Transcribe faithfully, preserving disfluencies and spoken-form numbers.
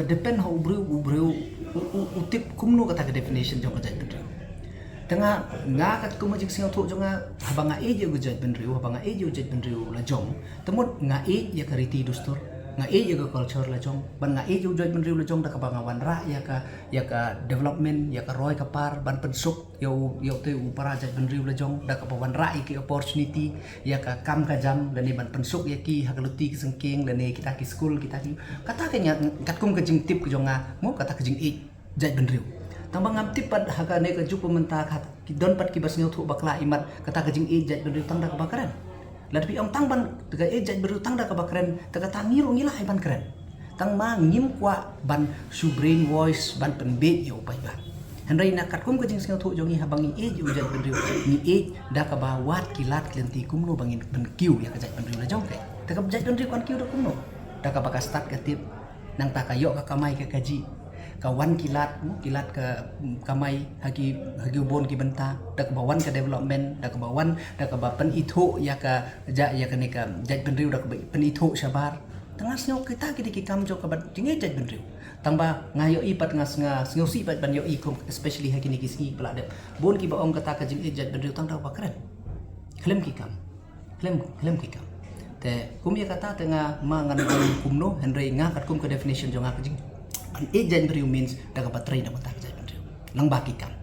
Depend ha u briew, u briew u, u, u tip kumno kata ka definition jong ka jaitbynriew. Te nga, nga katkum ka jingsngewthuh jong nga, haba nga ïeit ïa u jaitbynriew, haba nga ïeit ïa u jaitbynriew la jong, te mut nga ïeit ïa ka riti dustur, nga ïeit ïa ka culture la jong, ban nga ïeit ïa u jaitbynriew la jong da kaba nga wanrah ïa ka, ïa ka development, ïa ka roi ka par, ban pynsuk ïa u, ïa u te u para jaitbynriew la jong da kaba wanrah ïa ki opportunity, ïa ka kam ka jam, lane ban pynsuk ïa ki ha ka luti ka syngkien, lane kita ki skul, kita ki, kata ka ïa katkum ka jingtip ka jong nga, mo, kata ka jingïeit jaitbynriew. Tang ba ngam tip pat ha kane ka juk mynta ka, ki don pat kiba sngewthuh bakla imat kata ka jingïeit jaitbynriew tang da kaba kren. Lada phi ong tang ban ka ïeit jaitbynriew tang da kaba kren, te kata ngi ruh ngi lah ai ban kren. Tang ma ngim kwah ban shu brainwash, ban pynbeit ïa u paidbah. Hynrei na katkum ka jingsngewthuh jong ngi, haba ngi ïeit ïa u jaitbynriew, ngi ïeit da kaba wad ki lad ki lynti kumno ba ngin pynkiew ïa ka jaitbynriew la jong ka. Te ka jaitbynriew kan kiew da kumno? Da kaba ka stad ka tip, nangta ka ïoh ka kamai ka kajih, ka wan ki lad, mo, ki lad ka, mm, kamai ha ki, ha ki bun ki bynta, da kaba wan ka development, da kaba wan, da kaba pynithuh ïa ka, ja, ïa kane ka jaitbynriew, da kaba pynithuh shabar. Te nga sngew kita ki dei ki kam jong kaba jingïeit jaitbynriew. Tang ba nga ïohi pat, nga sngew, sngewsih pat ban ïohi kum, especially ha kine ki sngi ba la dep, bun kiba ong kata ka jingïeit jaitbynriew tang da kaba kren. Khlem ki kam. Khlem, khlem ki kam. Te kum ïa kata te nga, ma ngan ong kumno, hynrei nga katkum ka definition jong nga ka jing, ban ïeit jaitbynriew means da kaba trei na ka bynta ka jaitbynriew, lang ba ki kam.